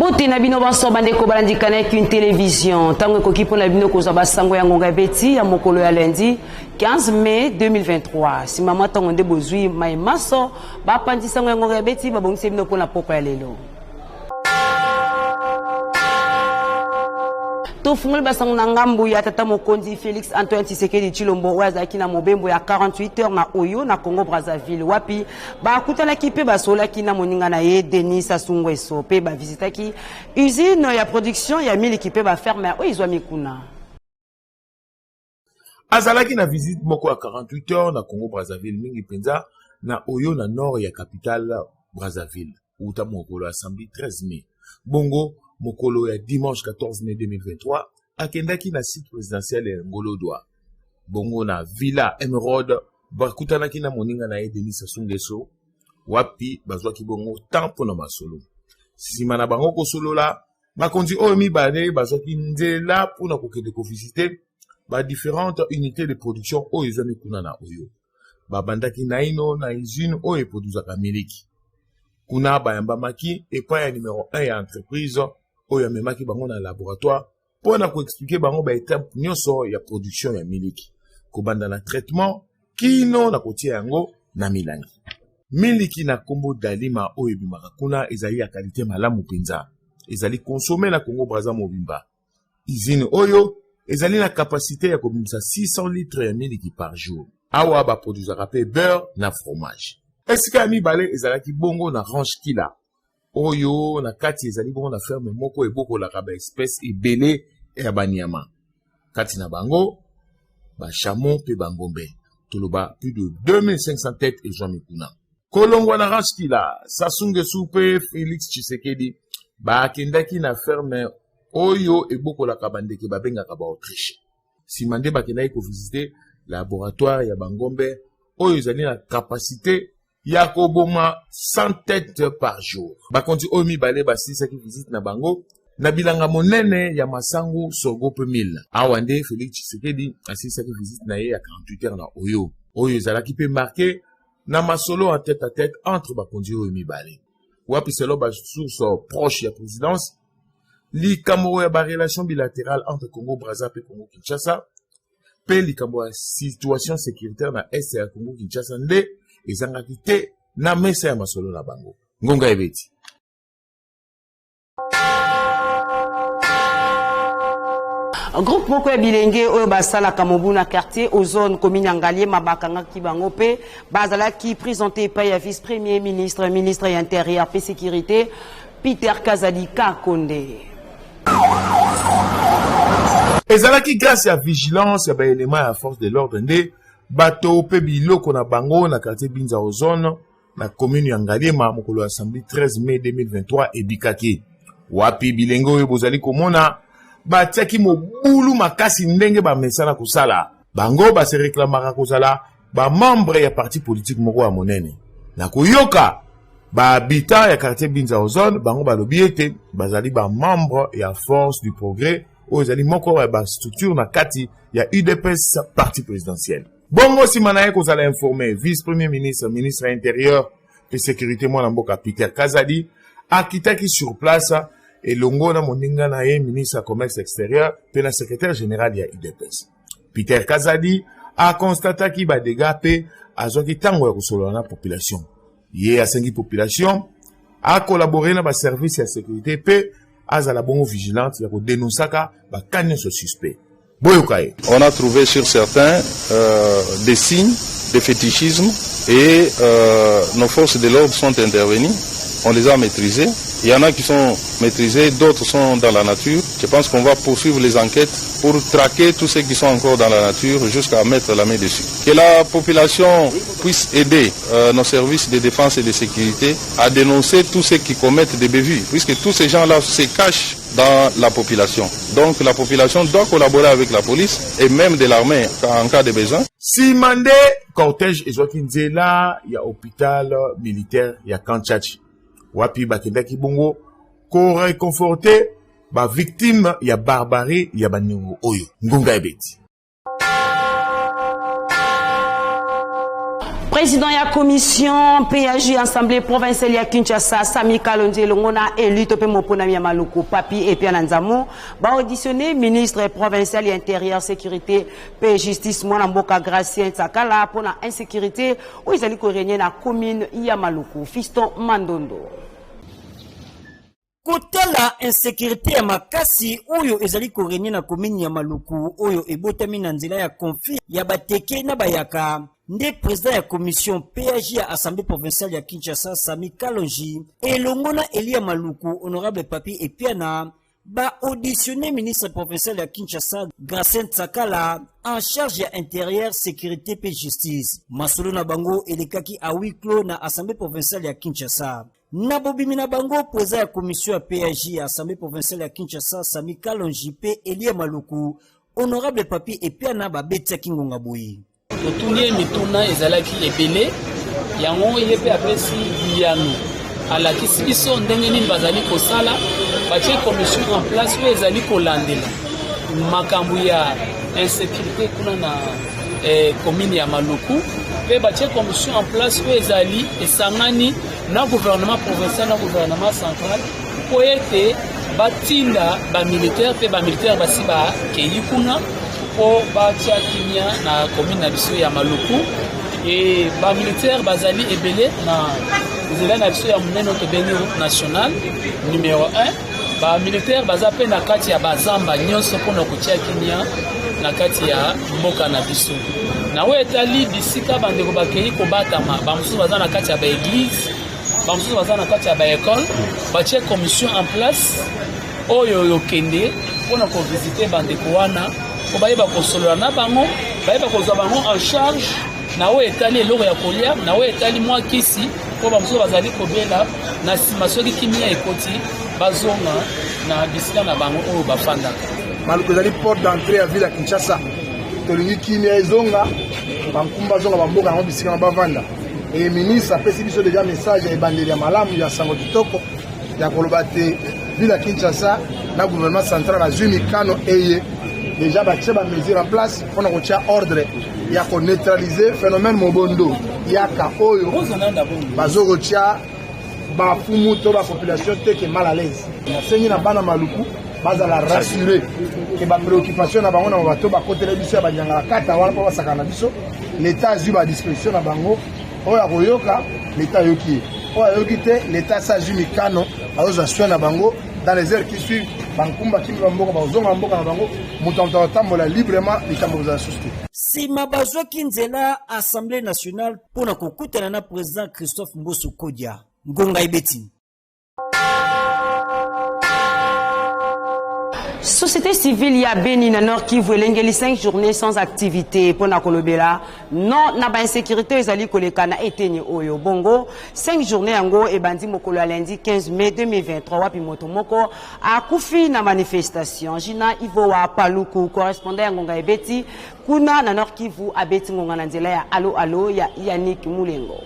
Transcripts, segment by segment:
Mbote na bino banso bandeko balandi Canal Kin Television. Ntango ekoki mpo na bino kozwa basango ya ngonga ebeti ya mokolo ya lundi 15 mai 2023. Nsima mwa ntango nde bozwi mai manso bapanzi sango ya ngonga ebeti babongisi bino mpo na pokwa ya lelo. Tofungoli basango na ngambo ya tata mokonzi Felix Antoine Tshisekedi Tshilombo oyo azalaki na mobembo ya 48 heures na Oyo na Congo Brazzaville wapi bakutanaki mpe basololaki na moninga na ye Denis Sassou Nguesso mpe bavisitaki usine ya production ya miliki mpe baferme oyo ezwami kuna. Azalaki na visite moko ya 48 heures na Congo Brazzaville, mingi mpenza na Oyo na nord ya capitale Brazzaville, uta mokolo ya samedi 13 mai. Bongo mokolo ya dimanche 14 mai 2023, akendaki na site presidentiel ya Ngolodwa, bongo na Villa Emeraude, bakutanaki na moninga na ye Denis Sassou Nguesso, wapi bazwaki bongo temps mpo na masolo. Nsima na bango kosolola, bakonzi oyo mibale bazwaki nzela mpo na kokende kovisite ba différentes unités de production oyo ezwami kuna na Oyo. Babandaki naino na usine oyo eproduzaka miliki. Kuna bayambamaki epai ya numero 1 ya entreprise oyo amemaki bango na laboratoire mpo na koexplike bango ba etape nyonso ya production ya miliki, kobanda na traitement kino na kotia yango na milangi. Miliki na nkombo Dalima oyo ebimaka kuna ezali ya kalite malamu mpenza, ezali consomme na Congo Brazza mobimba. Usine oyo ezali na kapasite ya kobimisa 600 litres ya miliki par jour. Awa baproduzaka mpe beurre na fromage. Esika ya mibale ezalaki bongo na Ranch Kila, oyo na kati ezali bongo na ferme moko ebokolaka ba espèce ebele ya banyama, kati na bango ba chameau mpe bangombe. Toloba plus de 2500 têtes ezwami kuna. Kolongwa na Ranch Kila, Sassou Nguesso mpe Felix Tshisekedi bakendaki na ferme oyo ebokolaka bandeke babengaka ba Autriche. Sima nde bakendaki kovisite laboratoire ya bangombe oyo ezali na kapasite ya koboma 100 têtes par jour. Bakonzi oyo mibale basilisaki visite na bango na bilanga monene ya masangu sorgho mpe mil. Awa nde Felix Tshisekedi asilisaki visite na ye ya 48 heures na Oyo, oyo ezalaki mpe marque na masolo en tête à tête entre bakonzi oyo mibale. Wapi selon ba sources proches ya présidence, likambo ya ba relations bilatérales entre Congo Brazza mpe Congo Kinshasa mpe likambo ya situation sécuritaire na est ya Congo Kinshasa nde ezangaki te na mesa ya masolo na bango. Ngonga ebeti. Groupe moko ya bilenge oyo basalaka mobu na quartier Ozone, commune ya Ngaliema, bakangaki bango mpe bazalaki présenté epai ya vice premier ministre, ministre ya intérieur mpe sécurité Peter Kazadi Kakonde. Ezalaki grâce ya vigilance ya ba éléments ya force de l'ordre nde bato mpe biloko na bango na quartier Binza Ozone na commune ya Ngaliema mokolo ya samedi 13 mai 2023 ebikaki. Wapi bilenge oyo bozali komona batiaki mobulu makasi ndenge bamesana kosala. Bango base reklamaka kozala ba membre ya parti politique moko ya monene. Na koyoka ba habitants ya quartier Binza Ozone, bango balobi ete bazali ba membre ya Force du Progrès oyo ezali moko ya ba structure na kati ya UDPS parti présidentiel. Bongo nsima na ye kozala informé, vice premier ministre, ministre ya intérieur mpe sécurité mwana mboka Peter Kazadi akitaki sur place elongo na moninga na ye ministre ya commerce extérieur mpe na secrétaire général ya UDPS. Peter Kazadi akonstataki ba dégâts mpe azwaki ntango ya kosolola na population. Ye asengi population akolabore na ba service ya sécurité mpe azala bongo vigilante ya kodenonsaka ba cas nyonso suspect. Boyoka ye. On a trouvé sur certains des signes de fétichisme et nos forces de l'ordre sont intervenues, on les a maîtrisés. Il y en a qui sont maîtrisés, d'autres sont dans la nature. Je pense qu'on va poursuivre les enquêtes pour traquer tous ceux qui sont encore dans la nature jusqu'à mettre la main dessus. Que la population puisse aider nos services de défense et de sécurité à dénoncer tous ceux qui commettent des bévues, puisque tous ces gens-là se cachent dans la population. Donc la population doit collaborer avec la police et même de l'armée en cas de besoin. Sima nde cortège ezwaki nzela ya hôpital militaire ya Camp Tshatshi, wapi bakendaki bongo ko reconforter ba victimes ya barbarie ya baningo oyo. Ngonga ebeti. Président ya commission PAJ Assemblée provinciale ya Kinshasa Sami Kalonji elongo na élu to mpe moponami ya Maluku Papi Epia na Nzamu ba auditionné ministre provincial ya intérieur, sécurité mpe justice mwana mboka Gracien Tsakala mpo na insécurité oyo ezali korégner na commune ya Maluku. Fiston Mandondo. Kotala insécurité ya makasi oyo ezali korégner na commune ya Maluku, oyo ebotami na nzela ya conflit ya Bateke na Bayaka, nde président ya commission PAJ ya Assemblée provinciale ya Kinshasa Sami Kalonji elongo na élu ya Maluku honorable Papi Epiana baauditionné ministre provincial ya Kinshasa Gracien Tsakala en charge ya intérieur, sécurité mpe justice. Masolo na bango elekaki à huis clos na Assemblée provinciale ya Kinshasa. Na bobimi na bango, président ya commission ya PAJ ya Assemblée provinciale ya Kinshasa Sami Kalonji mpe élu ya Maluku honorable Papi Epiana babetiaki ngonga boye. Totuni ye mituna ezalaki ebele, yango ye mpe apesi biyano, alakisi biso ndenge nini bazali kosala. Batie commission en place oyo ezali kolandela makambo ya insécurité kuna na commune ya Maluku, mpe batie commission en place oyo ezali esangani na gouvernement provincial na gouvernement central mpo ete batinda bamilitaire, mpe bamilitaire basi bakei kuna mpo batia kimia na commune na biso ya Maluku. E bamilitaire bazali ebele na nzela na biso ya monene oyo tobengi route nationale numéro 1. Bamilitaire baza mpe na kati ya bazamba nyonso mpona kotia kimia na kati ya mboka na biso. Na oyo etali bisika bandeko bakei kobatama, bamosusu baza na kati ya baéglise, bamosusu baza na kati ya baécole. Batie commission en place oyo yokende mpona kovisiter bandeko wana mpo bayeba kosolola na bango, bayeba kozwa bango en charge na oyo etali eloko ya kolia, na oyo etali mwa kisi mpo bamosusu bazali kobela. Na nsima, soki kimia ekoti, bazonga na bisika na bango oyo bafandaka. Maluku ezali porte d'entrée ya ville ya Kinshasa. Tolingi kimia ezonga, bankumba azonga bamboka yango bisika na bavanda. E ministre apesi biso déjà message ya ebandeli ya malamu, ya sango kitoko, ya koloba te ville ya Kinshasa na gouvernement central azwi mikano eye déjà batie bamesure en place mpona kotia ordre ya koneutraliser phénomène mobondo yaka oyo bazokotia bafumu to bapopulation teke mal à l'aise. Nasengi na bana Maluku bazala rassuré ke bapréoccupation na bango na bato bakotela biso ya banyangala kata wana mpo basakana na biso, l'État azwi badisposition na bango. Oyo akoyoka, l'État ayoki ye. Oyo ayoki te, l'État asi azwi mikano, azozwa soin na bango. Dans les heures qui suivent, bankumba kimi bamboka, bazonga mboka na bango, moto ya moto akotambola librement, likambo kozala susu te. Nsima bazwaki nzela Assemblée nationale mpo na kokutana na président Christophe Mboso Kodia. Ngonga ebeti. Société civile ya Beni na Nord Kivu elengeli 5 journées sans activité mpona kolobela non na bainsécurité ezali koleka na eteni oyo. Bongo 5 journée yango ebandi mokolo ya lundi 15 mai 2023, wapi moto moko akufi na manifestation. Gina Ivowa Paluku, correspondant ya Ngonga Ebeti kuna na Nord Kivu, abeti ngonga na nzela ya alo alo ya Yannick Mulengo.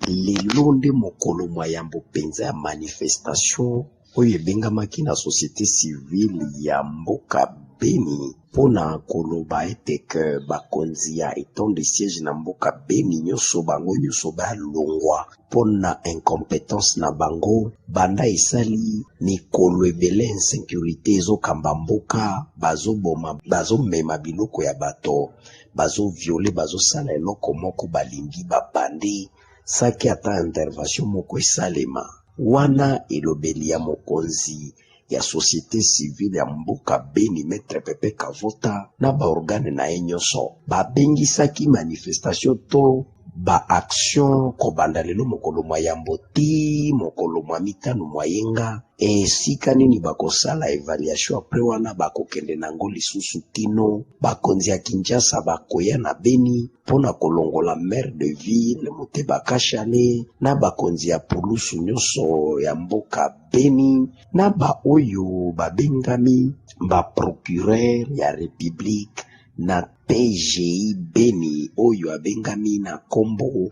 Lelo nde mokolo mwa yambo mpenza ya manifestation oyo ebengamaki na société civile ya mboka Beni mpona koloba ete ke bakonzi ya état de siège na mboka Beni nyonso, bango nyonso balongwa mpona incompétence na bango. Banda esali mikolo ebele, insécurité ezokamba mboka, bazoboma, bazomema biloko ya bato, bazovioler, bazosala eloko moko balingi. Babandi saki ata intervention moko esalema wana. Elobeli ya mokonzi ya société civile ya mboka Beni, maître Pepe Kavota, na baorgane na ye nyonso, babengisaki manifestation to baaction kobanda lelo mokolo mwa yambo ti mokolo mwa mitano mwa yenga, esika nini bakosala évaluation. Après wana bakokende nango lisusu kino bakonzi ya Kinshasa bakoya na Beni mpona kolongola maire de ville Muteba Kashale na bakonzi ya pulusu nyonso ya mboka Beni na baoyo babengami baprocureur ya République na PGI Beni oyo abengami na nkombo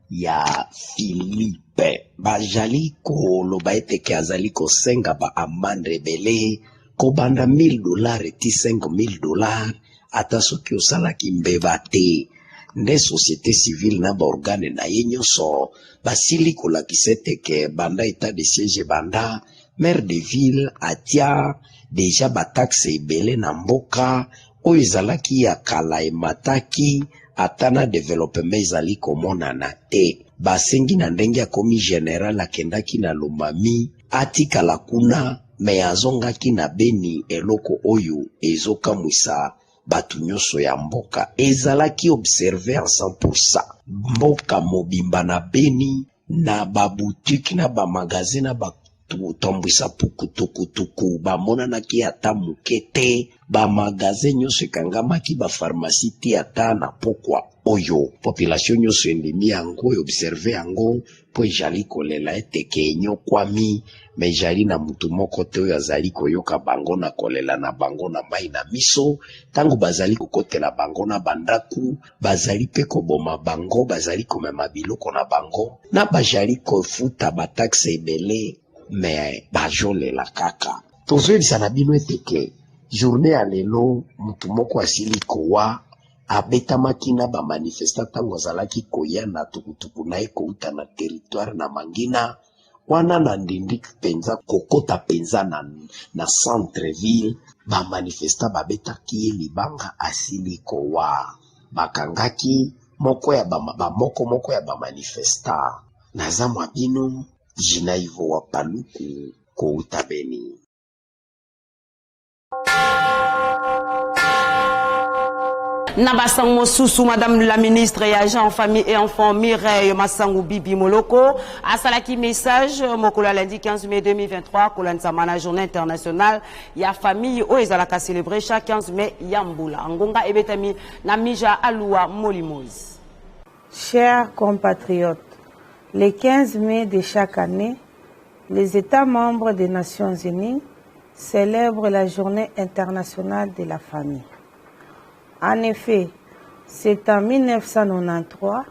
ya Philippe. Bazali koloba ete ke azali kosenga baamende ebele kobanda 1000 dollar ti 5000 dollar ata soki osalaki mbeba te. Nde societe civile na ba organes na ye nionso basili kolakisa ete que banda etat de siège ebanda, maire de ville atia dejà ba taxes ebele na mboka, oyo ezalaki ya kala emataki, ata na developpement ezali komonana te. Basengi na ndenge akomi general akendaki na Lomami, atikala kuna mais azongaki na Beni eloko oyo ezokamwisa Batu nyoso ya mboka ezalaki observe en 100% mboka mobimba na beni na ba boutique na ba magasin na ba tambwisa pukutukutuku bamonanaki ata muke te ba magasin nyoso ekangamaki ba pharmacie te ata na pokwa oyo population nyoso endimi yango e observe yango mpo ejali kolela ete ke enyokwami, ma ejali na mutu moko te oyo azali koyoka bango na kolela na bango na mai na miso, tango bazali kokotela bango na ba ndaku, bazali mpe koboma bango, bazali komema biloko na bango, na bajali kofuta ba taxe ebele, mais bajolela kaka. Tozoyebisa na bino ete ke journee ya lelo mutu moko asili kowa Abetamaki na ba manifestants tango azalaki koya na tukutuku na ye kowuta na territoire na Mangina, wana na Ndindik penza kokota penza na na centre ville, ba manifestants babetaki ye libanga asili kowa. Bakangaki moko ya ba ba moko moko ya ba manifestants. Naza mwa bino, Gina Ivo wa Paluku kowuta Beni. Na basango mosusu, madame la ministre ya genre, famille et enfant Mireille Masangu Bibi Moloko asalaki message mokolo ya lundi 15 mai 2023 kolandisama na journée internationale ya famille oyo ezalaka célébrer chaque 15 mai ya mbula. Ngonga ebetami na Mija Alua Molimozi. Chers compatriotes, le 15 mai de chaque année, les États membres des Nations Unies célèbrent la Journée internationale de la famille. En effet, c'est en 1993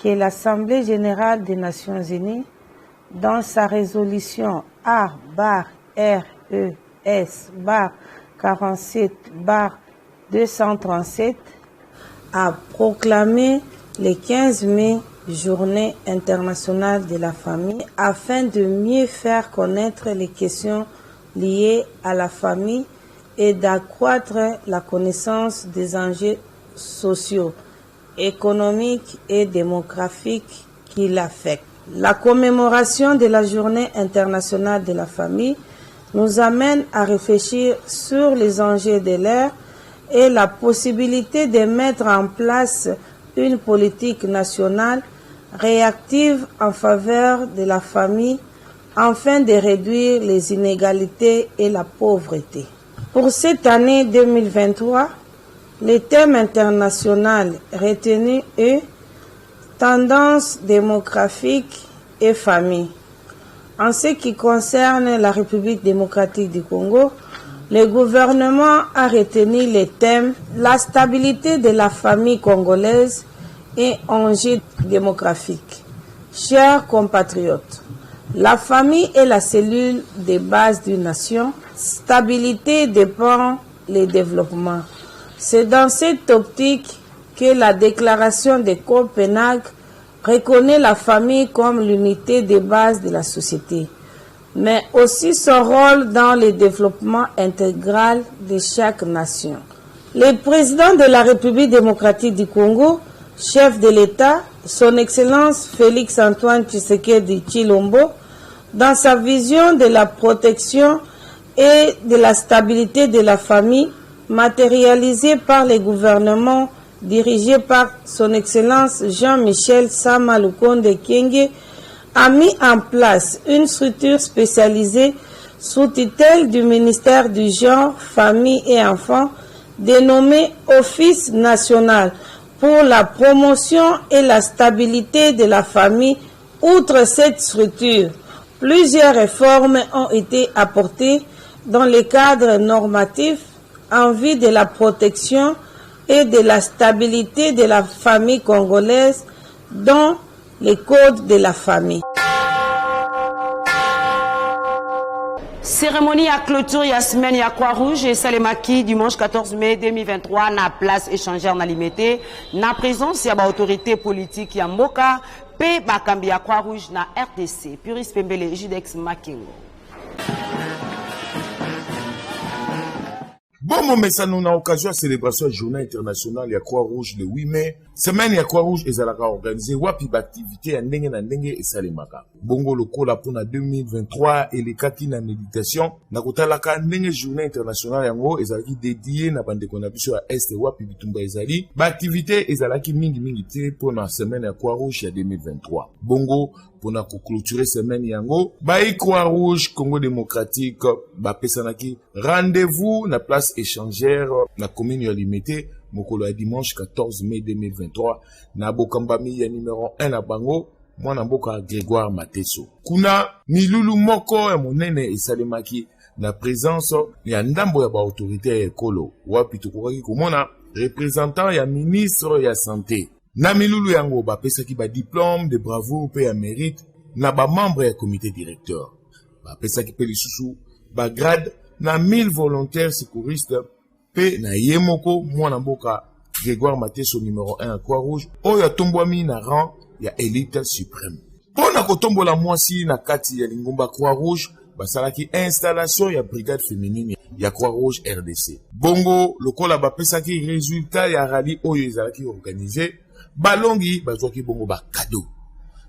que l'Assemblée générale des Nations Unies, dans sa résolution A bar R E S bar 47 bar 237, a proclamé le 15 mai Journée internationale de la famille afin de mieux faire connaître les questions liées à la famille et d'accroître la connaissance des enjeux sociaux, économiques et démographiques qui l'affectent. La commémoration de la Journée internationale de la famille nous amène à réfléchir sur les enjeux de l'ère et la possibilité de mettre en place une politique nationale réactive en faveur de la famille afin de réduire les inégalités et la pauvreté. Pour cette année 2023, le thème international retenu est Tendance démographique et famille. En ce qui concerne la République démocratique du Congo, le gouvernement a retenu le thème La stabilité de la famille congolaise et enjeux démographiques. Chers compatriotes, la famille est la cellule de base d'une nation. Stabilité dépend le développement. C'est dans cette optique que la déclaration de Copenhague reconnaît la famille comme l'unité de base de la société, mais aussi son rôle dans le développement intégral de chaque nation. Le président de la République démocratique du Congo, chef de l'État, son Excellence Félix Antoine Tshisekedi Tshilombo, dans sa vision de la protection et de la stabilité de la famille matérialisée par les gouvernements dirigé par son Excellence Jean-Michel Sama Lukonde Kyenge, a mis en place une structure spécialisée sous tutelle du ministère du Genre, Famille et Enfants, dénommée Office national pour la promotion et la stabilité de la famille. Outre cette structure, plusieurs réformes ont été apportées dans le cadre normatif en vue de la protection et de la stabilité de la famille congolaise dans les codes de la famille. Cérémonie ya clôture ya semaine ya Croix-Rouge esalemaki dimanche 14 mai 2023 na place échangeur na Limete na présence ya ba autorités politiques ya mboka pe bakambi ya Croix-Rouge na RDC. Puris Pembele, Judex Makengo. Bon momesano na occasion ya celebration ya journée internationale ya Croix-Rouge le 8 mai, semaine ya Croix-Rouge ezalaka organise wapi ba activités ya ndenge na ndenge esalemaka. Bongo lokola mpo na 2023 elekaki na meditation na kotalaka ndenge journée internationale yango ezalaki dedie na bandeko na biso ya Est wapi bitumba ezali, ba activités ezalaki mingi mingi te mpo na semaine ya Croix-Rouge ya 2023. Bongo Pona ko clôturer semaine yango, bayi Croix Rouge Congo Democratique bapesanaki rendez-vous na place échangère na commune ya Limete mokolo ya dimanche 14 mai 2023 na bokambami ya numero 1 na bango mwana mboka Grégoire Mateso. Kuna milulu moko ya monene esalemaki na présence ya ndambo ya ba autorité ya ekolo wapi tokokaki komona représentant ya ministre ya santé. Na milulu yango, bapesaki ba diplomes de bravoure mpe ya merite na ba membres ya comite directeur. Bapesaki mpe lisusu ba grades na 1000 volontaires secouristes mpe na ye moko mwana mboka Gregoire Mateso numero 1 ya Croix-Rouge oyo atombwami na rang ya elite supreme. Mpo na kotombola mwasi na kati ya lingomba Croix-Rouge, basalaki installation ya brigade feminine ya Croix-Rouge RDC. Bongo lokola bapesaki resultat ya rallye oyo ezalaki organise, balongi bazwaki bongo ba cadeau.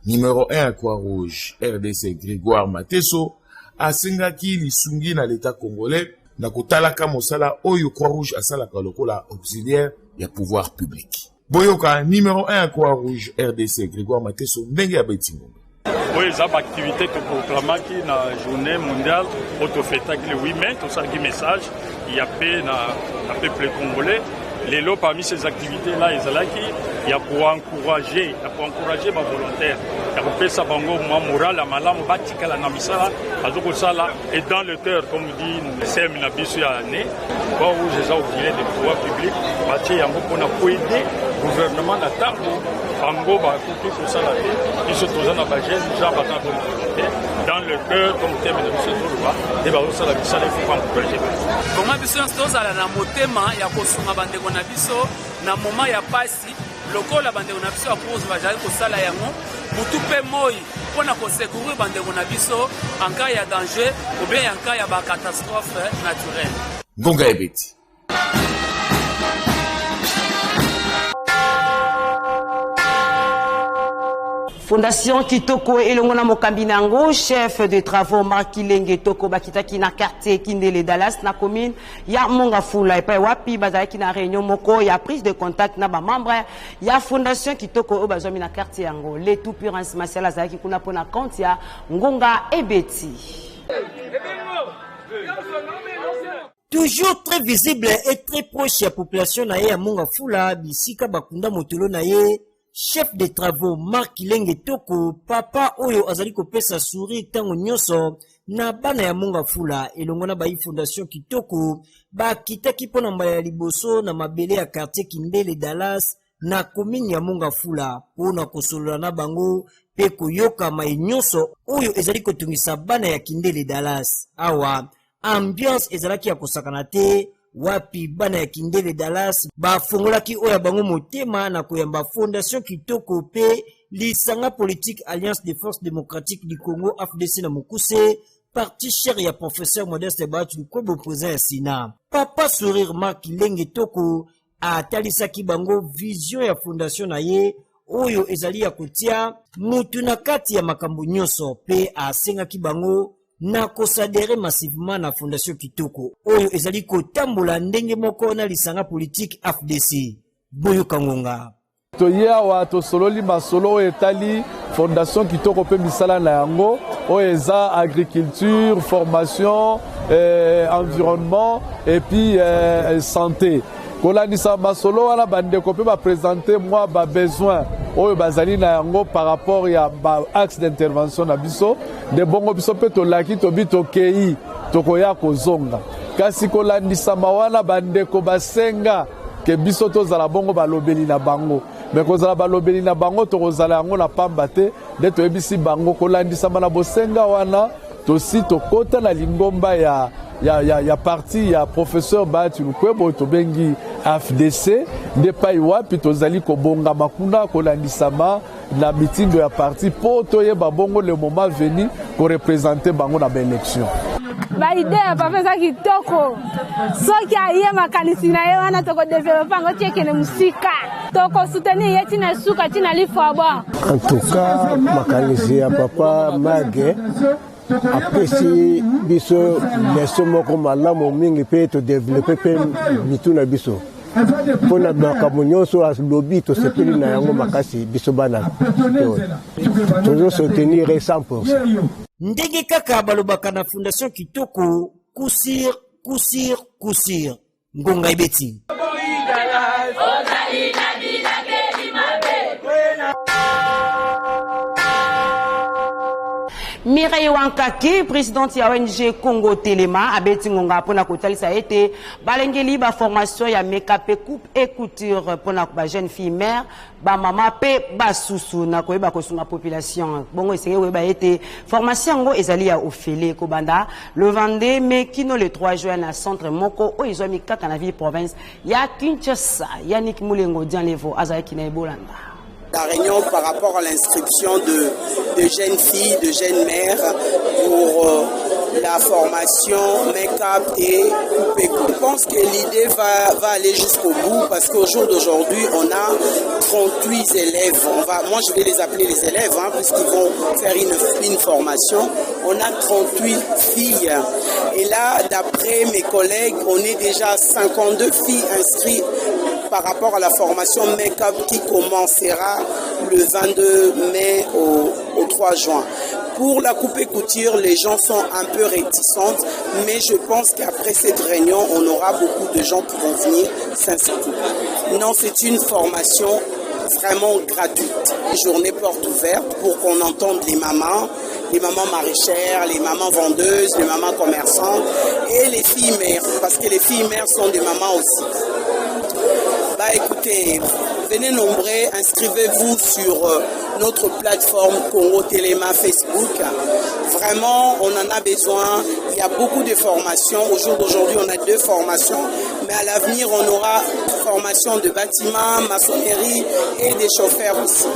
Numero 1 ya Croix-Rouge RDC Grégoire Mateso asengaki lisungi na l'Etat congolais na kotalaka mosala oyo Croix-Rouge asalaka lokola auxiliaire ya pouvoir public. Boyoka numero 1 ya Croix Rouge RDC Grégoire Mateso ndenge abeti ngonga. Oyo eza baactivité toproclamaki na journée mondiale oyo tofetaki le 8 mai, tosalaki message ya paix na, na peuple congolais. Lelo parmi ces activités là ezalaki ya koencourager ya koencourager bavolontaire ya kopesa bango mwa moral ya malamu batikala na misala bazo kosala et dans le cœur comme dit sm na biso ya année. Croix rouge eza auxiliaire de pouvoir public, batie yango mpona koaide gouvernement na ntango bango bakoki kosala te. Biso toza na bajeune gens baza na bonne volonté dans le cœur, comme teme na biso ezoloba nde bazosala misala, il faut encourager bango. Vraiment biso nyonso tozala na motema ya kosunga bandeko na biso na moment ya pasi, lokola bandeko na biso ya Cruz bazali kosala yango butu mpe moi mpo na kosecourir bandeko na biso en cas ya danger ou bien en cas ya ba catastrophe naturelle. Ngonga ebeti. Fondation Kitoko elongo na mokambi na yango chef de travaux Marc Kilenge Toko bakitaki na quartier Kindele Dallas na commune ya Mongafula epai wapi bazalaki na réunion moko ya prise de contact na ba membre ya Fondation Kitoko oyo bazwami na quartier yango. Letu Purence Masiala azalaki kuna mpo na compte ya Ngonga Ebeti. Toujours très visible et très proche ya population na ye ya Mongafula, bisika bakunda motolo na ye Chef de travaux Marc Kilenge Toko, papa oyo azali kopesa sourire ntango nyonso na bana ya Mongafula elongo na bayi Fondation Kitoko bakitaki mpo na mbala ya liboso na mabele ya quartier Kindele Dallas na commune ya Mongafula mpo na kosolola na bango mpe koyoka maye nyonso oyo ezali kotungisa bana ya Kindele Dallas. Awa Ambiance ezalaki ya kosakana te wapi bana ya Kindele Dallas bafongolaki oyo ya bango motema na koyamba Fondation Kitoko mpe lisanga politique Alliance des Forces Democratiques du Congo AFDC na mokuse, parti cher ya professeur Modeste Bahati Lukwebo president ya Sénat. Papa Sourire Marc Lenge Toko atalisaki bango vision ya fondation na ye oyo ezali ya kotia mutu na kati ya makambo nyonso mpe asengaki bango na kosadere massivement na Fondation Kitoko oyo ezali kotambola ndenge moko na lisanga politique AFDC. Boyoka ngonga. Toye awa tosololi masolo oyo etali Fondation Kitoko mpe misala na yango oyo eza agriculture, formation, eh, environnement et puis eh, santé. Kolandisa masolo wana bandeko mpe bapresente mwa ba besoin oyo bazali na yango par rapport ya ba axe d'intervention na biso nde bongo biso mpe tolaki tobi tokei tokoya kozonga kasi kolandisama wana bandeko basenga ke biso tozala bongo balobeli na bango me kozala balobeli na bango tokozala yango na pamba te nde toyebisi bango kolandisama na bosenga wana. Tosi tokota na lingomba ya, ya, ya, ya parti ya professeur Bahati Lukwebo oyo tobengi AFDC, nde epai wapi tozali kobongama kuna kolandisama na mitindo ya parti mpo toyeba bongo le moment venu korepresente bango na baelection. Baide ya papa eza kitoko, soki aye makanisi na ye wana tokodevelope yango ti ekende mosika, tokosoutenir ye ti na suka ti na lifwabwa. En tout cas makanisi ya papa Mage apesi biso leso moko malamu mingi mpe todevelope mpe mitu na biso mpo na makambo nyonso alobi, tosepeli na yango makasi. Biso bana tozosoutenir 100. Ndenge kaka balobaka na Fondation Kitoko, kusir kusir kusir, ngonga ebeti. Mireille Wankaki, présidente ya ONG Congo Telema, abeti ngonga mpona kotalisa ete balengeli baformation ya make-up, coupe et couture mpona ba jeune fille mère, bamama mpe basusu na koyeba kosunga population. Bongo esengeli koyeba ete formation yango ezali ya ofele kobanda le 22 mai kino le 3 juin na centre moko oyo ezwami kaka na ville province ya Kinshasa. Yannick Mulengo Dianlevo azalaki na Ebolanda. La réunion par rapport à l'inscription de jeunes filles, de jeunes mères pour la formation make-up et coupe. Je pense que l'idée va aller jusqu'au bout parce qu'au jour d'aujourd'hui, on a 38 élèves. Moi, je vais les appeler les élèves, hein, puisqu'ils vont faire une formation. On a 38 filles. Et là, d'après mes collègues, on est déjà 52 filles inscrites par rapport à la formation make-up qui commencera le 22 mai au 3 juin. Pour la coupe et couture, les gens sont un peu réticentes, mais je pense qu'après cette réunion, on aura beaucoup de gens qui vont venir s'inscrire. Non, c'est une formation vraiment gratuite. Journée porte ouverte pour qu'on entende les mamans, les mamans maraîchères, les mamans vendeuses, les mamans commerçantes et les filles mères, parce que les filles mères sont des mamans aussi. Écoutez, venez nombreux, inscrivez-vous sur notre plateforme Congo Telema Facebook. Vraiment, on en a besoin. Il y a beaucoup de formations. Au jour d'aujourd'hui, on a 2 formations. Mais à l'avenir, on aura formation de bâtiments, maçonnerie et des chauffeurs aussi.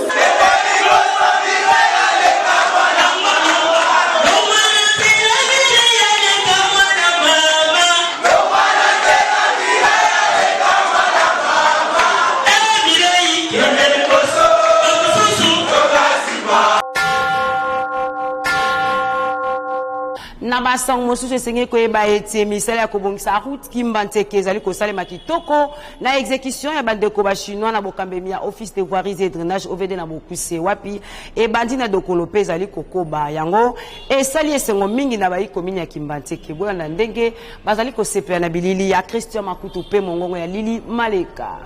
Na basango mosusu esengeli koyeba ete misala ya kobongisa route Kimbanseke ezali kosalema kitoko na exécution ya bandeko ba chinois na bokambemi ya Office de voiries et drainage OVD na bokuse wapi ebandi na dokolo mpe ezali kokoba. Yango esali esengo mingi na bayi commune ya Kimbanseke. Bolanda ndenge bazali kosepela na bilili ya Christian Makutu mpe mongongo ya Lili Maleka.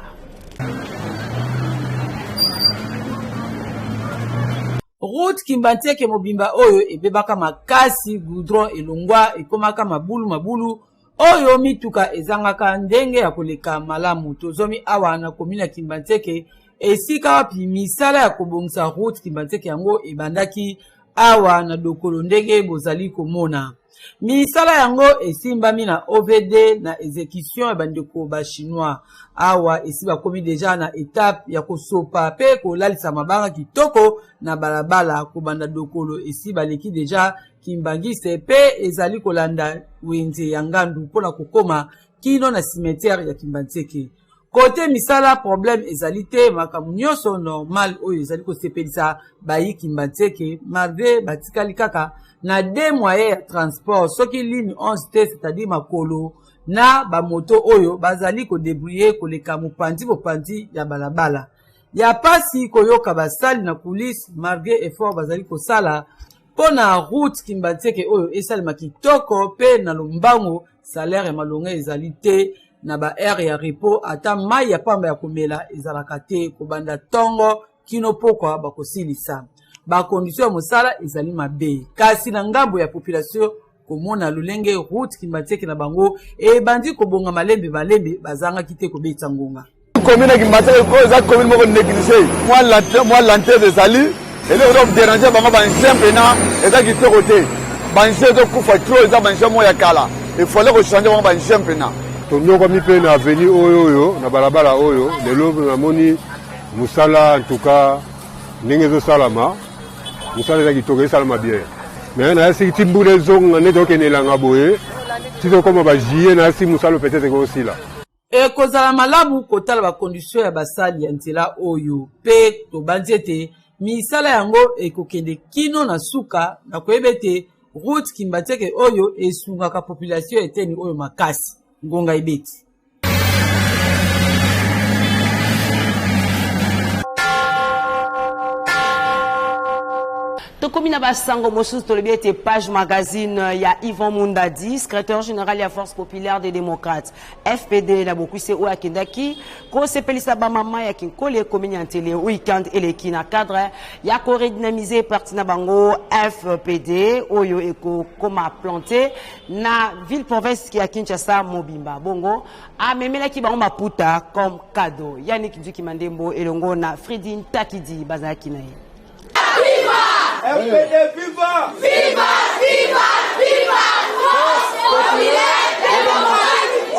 Route Kimbanseke mobimba oyo ebebaka makasi, goudron elongwa ekomaka mabulu mabulu oyo mituka ezangaka ndenge ya koleka malamu. Tozomi awa na commune ya Kimbanseke, esika wapi misala ya kobongisa route Kimbanseke yango ebandaki awa na dokolo ndenge bozali komona. Misala yango esimbami na OVD na exécution ya bandeko ba chinois. Awa esi bakomi deja na etape ya kosopa pe kolalisa mabanga kitoko na balabala kobanda dokolo esi baleki deja Kimbangiste pe ezali kolanda wenze ya ngandu mpona kokoma kino na cimetière ya Kimbanseke. Kote misala problème ezali te, makambo nyonso normal oyo ezali kosepelisa bayi Kimbanseke malgré batikali kaka na deux moyens ya transport, soki ligne 11 te, c'est-à-dire makolo na bamoto oyo bazali kodebrouiller koleka mopanzi mopanzi ya balabala. Ya pasi koyoka basali na coulisse malgré effort bazali kosala mpo na route Kimbanseke oyo esalema kitoko pe na lombango, salaire ya malonga ezali te na ba heure ya repos, ata mai ya pamba ya komela ezalaka te kobanda tongo kino pokwa bakosilisa. Ba condition ya mosala ezali mabe, kasi na ngambo ya population komona lolenge route Kimbanseke na bango ebandi kobonga malembe malembe, bazangaki te kobetisa ngonga. Commune ya Kimbanseke oyo eza commune moko négligé, mwa lenteur ezali, eloko eza koderange bango ba ancien mpena eza kitoko te. Ba engins ezokufa trop, eza ba engins moko ya kala, il fallait ko changer bango ba engins mpena. Tonyokwami mpe na avenue oyo oyo na balabala oyo lelo namoni mosala en tout cas ndenge ezosalama mosala eza kitoko esalama bien mais nayasi ti mbula ezonga nde tokende elanga boye ti tokoma ba juillet nayasi mosala peut-être ekosila. Ekozala malamu kotala ba conditions ya basali ya nzela oyo mpe tobanzi ete misala yango ekokende kino na suka na koyeba ete route Kimbanseke oyo esungaka population ya eteni oyo makasi. Ngonga ebeti. Tokomi na basango mosusu, tolobi ete page magazine ya Yvon Mundadi, secrétaire général ya Force populaire des démocrates FPD na bokwise, oyo akendaki kosepelisa bamama ya Kinkole, commune ya Ntele, weekend eleki na cadre ya koredynamiser parti na bango FPD oyo ekokoma planté na ville province ya Kinshasa mobimba. Bongo amemelaki bango maputa comme cadeau. Yannick Nzuki Mandembo elongo na Fredi Ntakidi bazalaki na ye. Viva! FPD viva! Viva! Viva! Viva! Force populaire démocratique!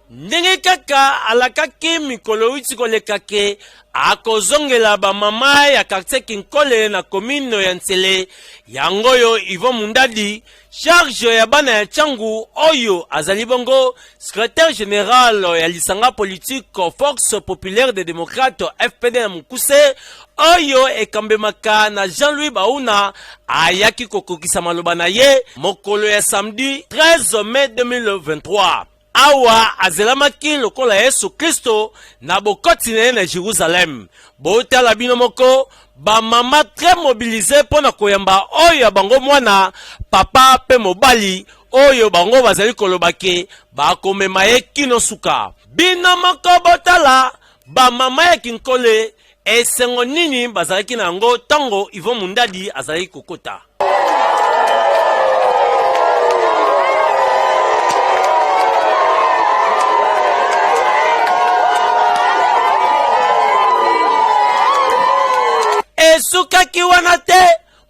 Ndenge kaka alakaki mikolo euti koleka ke akozongela ba mama ya quartier Kinkole na commune ya Nsele, yango oyo Yvon Mundadi, charge ya bana ya Tshangu oyo azali bongo secretaire general ya lisanga politique Force Populaire des Democrates FPD na mokuse oyo ekambemaka na Jean-Louis Bauna, ayaki kokokisa maloba na ye mokolo ya samedi 13 mai 2023. Awa azelamaki lokola Yesu Klisto na bokoti na ye na Jerusalem. Botala bino moko ba mama très mobilise mpo na koyamba oyo ya bango mwana, papa mpe mobali oyo bango bazali koloba ke bakomema ye kino suka. Bino moko botala ba mama ya Kinkole esengo nini bazalaki na yango ntango Yvon Mundadi azalaki kokota. Esukaki wana te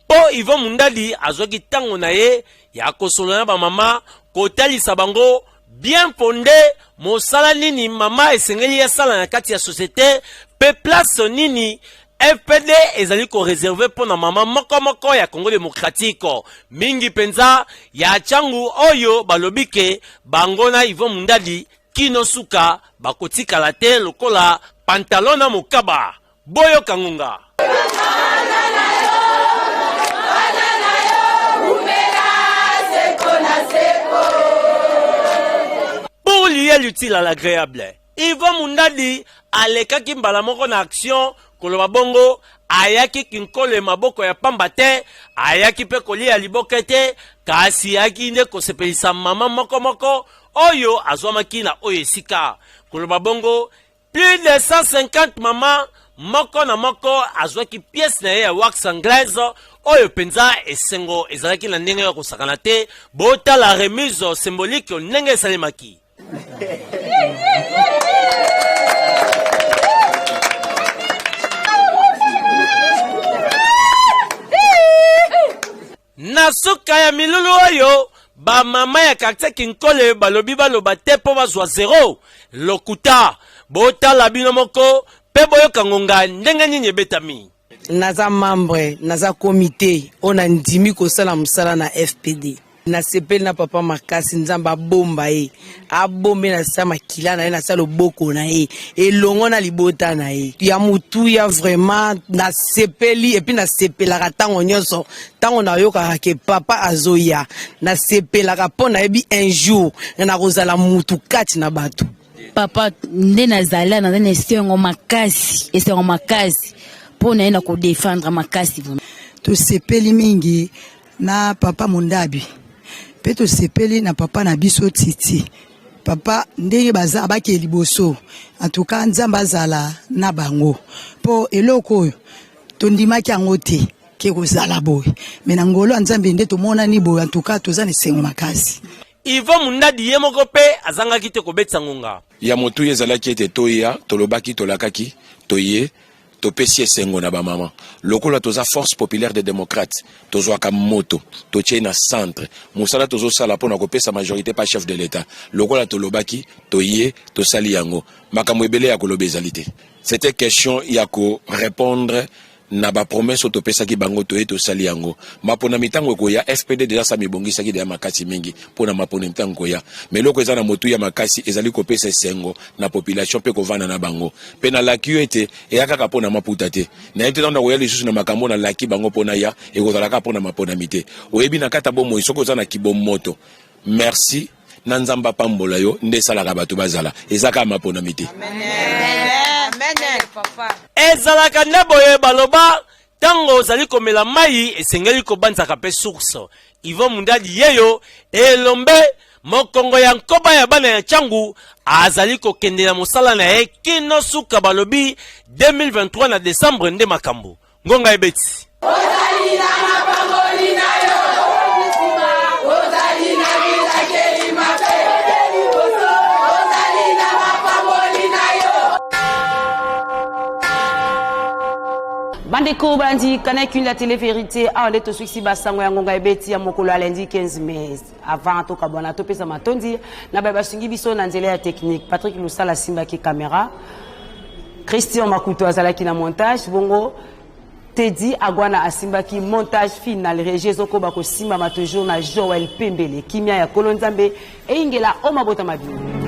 mpo Yvon Mundadi azwaki ntango na ye ya kosolola na bamama, kotalisa bango bien fonde mosala nini mama esengeli asala na kati ya societe mpe place nini FPD ezali ko reserve mpo na mama moko moko ya Congo democratique, mingi mpenza ya Tshangu oyo balobi ke bango na Yvon Mundadi kino suka bakotikala te lokola pantalon na mokaba. Boyoka ngonga. Pour lier l'utile à l'agréable, Yvon Mundadi alekaki mbala moko na action koloba bongo ayaki kinkole maboko ya pamba te, ayaki mpe kolia liboke te, kasi ayaki nde kosepelisa mama moko moko oyo azwamaki na oyo esika. Koloba bongo Plus de 150 mama moko na moko azwaki pièce na ye ya wax anglaise oyo mpenza esengo ezalaki na ndenge ya kosakana te. Botala remise symbolique ndenge esalemaki. Na suka ya milulu oyo, ba mama ya quartier Kinkole balobi baloba te mpo bazwa zero. Lokuta! Botala bino moko mpe boyoka ngonga ndenge nini ebetami. Naza membre, naza comite oyo nandimi kosala mosala na FPD. Nasepeli na papa makasi, Nzambe abomba ye, abombe na sa makila na ye, na sa loboko na ye, elongo na libota na ye ya motuya. Vraiment nasepeli, epuis nasepelaka ntango nyonso ntango nayokaka ke papa azoya, nasepelaka mpo nayebi un jour nakozala mutu kati na bato. Papa nde nazali, naza na esengo makasi, esengo makasi mpo na ye na kodefendre makasi. Tosepeli mingi na papa Mundabi mpe tosepeli na papa na biso Titi. Papa ndenge baza bakee liboso, en tout cas Nzambe azala na bango, mpo eloko oyo tondimaki yango te ke kozala boye, me na ngolo ya Nzambe nde tomonani boye. En tout cas toza na esengo makasi. Yvon Mundadi ye moko mpe azangaki te kobetisa ngonga. Ya motuya ezalaki ete toya, tolobaki, tolakaki, toye. Topesi esengo na ba mama. Lokola toza force populaire des democrates, tozwaka moto, totie na centre. Mosala tozosala mpo na kopesa majorite pa chef de l'Etat. Lokola tolobaki, toye, tosali yango. Makambo ebele ya koloba ezali te. C'etait question ya ko repondre na ba promesses oyo topesaki bango, toye tosali yango. Maponami tango ekoya, FPD dejà asi amibongisaki dejà makasi mingi mpo na maponami tango ekoya. Mais eloko eza na motuya makasi ezali kopesa esengo na population mpe kovanda na bango. Mpe nalaki yo ete eya kaka mpo na maputa te. Nayebi te ntango nakoya lisusu na makambo oyo nalaki bango mpo naya, ekozala kaka mpo na maponami te. Oyebi na kati ya bomoi soki oza na kibomoto, merci na Nzambe apambola yo nde esalaka bato bazala. Eza kaka maponami te. Ezalaka nde boye baloba Tango ozali komela mayi esengeli kobanzaka pe source. Yvon Mundadi yeyo elombe mokongo ya nkoba ya bana ya Tshangu azali kokende na mosala na ye kino suka balobi 2023 na decembre nde makambo. Ngonga ebeti. Ozali na mapamboli na yo, ozali na bilakeli mabe, ozali na mapamboli na yo. Bandeko balandi Canal Kin la télé vérité awa nde tosukisi basango ya ngonga ebeti ya mokolo ya lundi 15 mai avant tokabwana topesa matondi na baye basungi biso na nzela ya technique Patrick Lusala asimbaki camera Christian Makuto azalaki na montage bongo Teddy Agwana asimbaki montage final regie ezokoba kosimbama toujours na Joël Pembele kimia ya kolo Nzambe eyingela o mabota mabino.